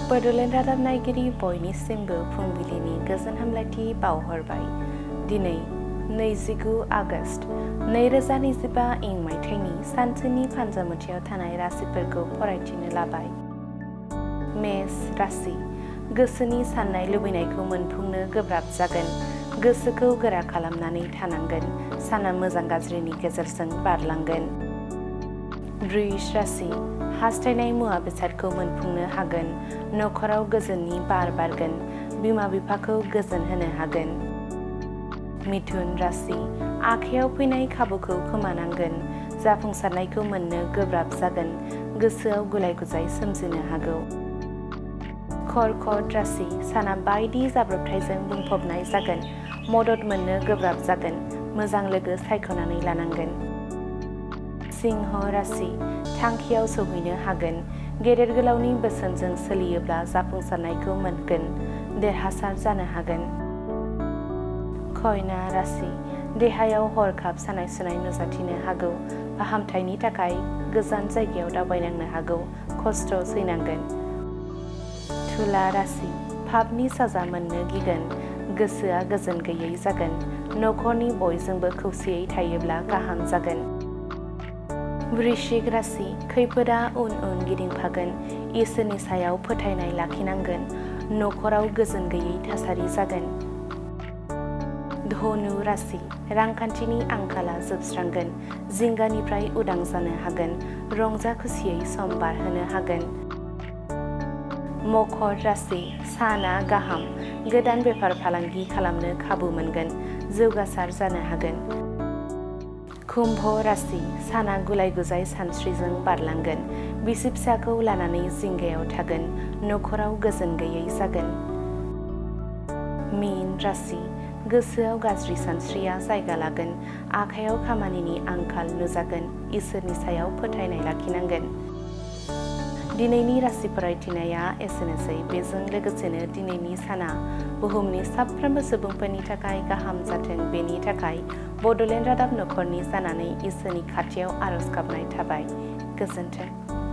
बड'लेण्ड रादाब नायगिरि बयनिसिमबो फुंबिलिनि गोजोन हामलायथि बावहरबाय। दिनै 29 आगस्ट 2025 इं मायथाइनि सानसेनि फान्जामुथियाव थानाय राशिफोरखौ फरायथिनो लाबाय। मेष राशि, गोसोनि साननाय लुबैनायखौ मोनफुंनो गोब्राब जागोन। गोसोखौ गोरा खालामनानै थानांगोन। साना मोजां गाज्रिनि गेजेरजों बारलांगोन। वृष राशि, हास्थायनाय मुवा बेसादखौ मोनफुंनो हागोन। नखराव गोजोननि बार बारगोन। बिमा बिफाखौ गोजोन होनो हागोन। मिथुन राशि, आखायाव फैनाय खाबुखौ खोमानांगोन। जाफुंसारनायखौ मोननो गोब्राब जागोन। गोसोआव गुलाय गुजाय सोमजिनो हागौ। कर्कट राशि, साना बायदि जाब्रबथायजों बुंफबनाय जागोन। मदद मोननो गोब्राब जागोन। मोजां लोगो सायख'नानै लानांगोन। सिंह राशि, थांखियाव सौहैनो हागोन। गेदेर गोलावनि बोसोनजों सोलियोब्ला जाफुंसारनायखौ मोनगोन। देरहासार जानो हागोन। कन्या राशि, देहायाव हरखाब सानाय सुनाय नुजाथिनो हागौ। फाहामथायनि थाखाय गोजान जायगायाव दावबायनांनो हागौ। खस्थ' सैनांगोन। तुला राशि, पापनि साजा मोननो गिगोन। गोसोआ गोजोन गैयै जागोन। नखरनि बयजोंबो खौसेयै थायोब्ला गाहाम जागोन। वृश्चिक राशि, खैफोदा उन उन गिदिंफागोन। इसोरनि सायाव फोथायनाय लाखिनांगोन। नखराव गोजोन गैयै थासारि जागोन। धनु राशि, रांखान्थिनि आंखाला जोबस्रांगोन। जिंगानिफ्राय उदां जानो हागोन। रंजा खुसियै सम बारहोनो हागोन। मकर राशि, साना गाहाम। गोदान बेफार फालांगि खालामनो खाबु मोनगोन। जौगासार जानो हागोन। कुम्भ राशि, साना गुलाय गुजाय सानस्रिजों बारलांगोन। बिसि फिसाखौ लानानै जिंगायाव थागोन। नखराव गोजोन गैयै जागोन। मीन राशि, गोसोआव गाज्रि सानस्रिया जायगा लागोन। आखायाव खामानिनि आंखाल नुजागोन। इसोरनि सायाव फोथायनाय लाखिनांगोन। दिनैनि राशि फरायथिनाया एसेनोसै। बेजों लोगोसेनो दिनैनि साना बुहुमनि साफ्रोमबो सुबुंफोरनि थाखाय गाहाम जाथों, बेनि थाखाय बड'लेण्ड रादाब नखरनि जानानै इसोरनि खाथियाव आरज गाबनाय थाबाय। गोजोन्थों।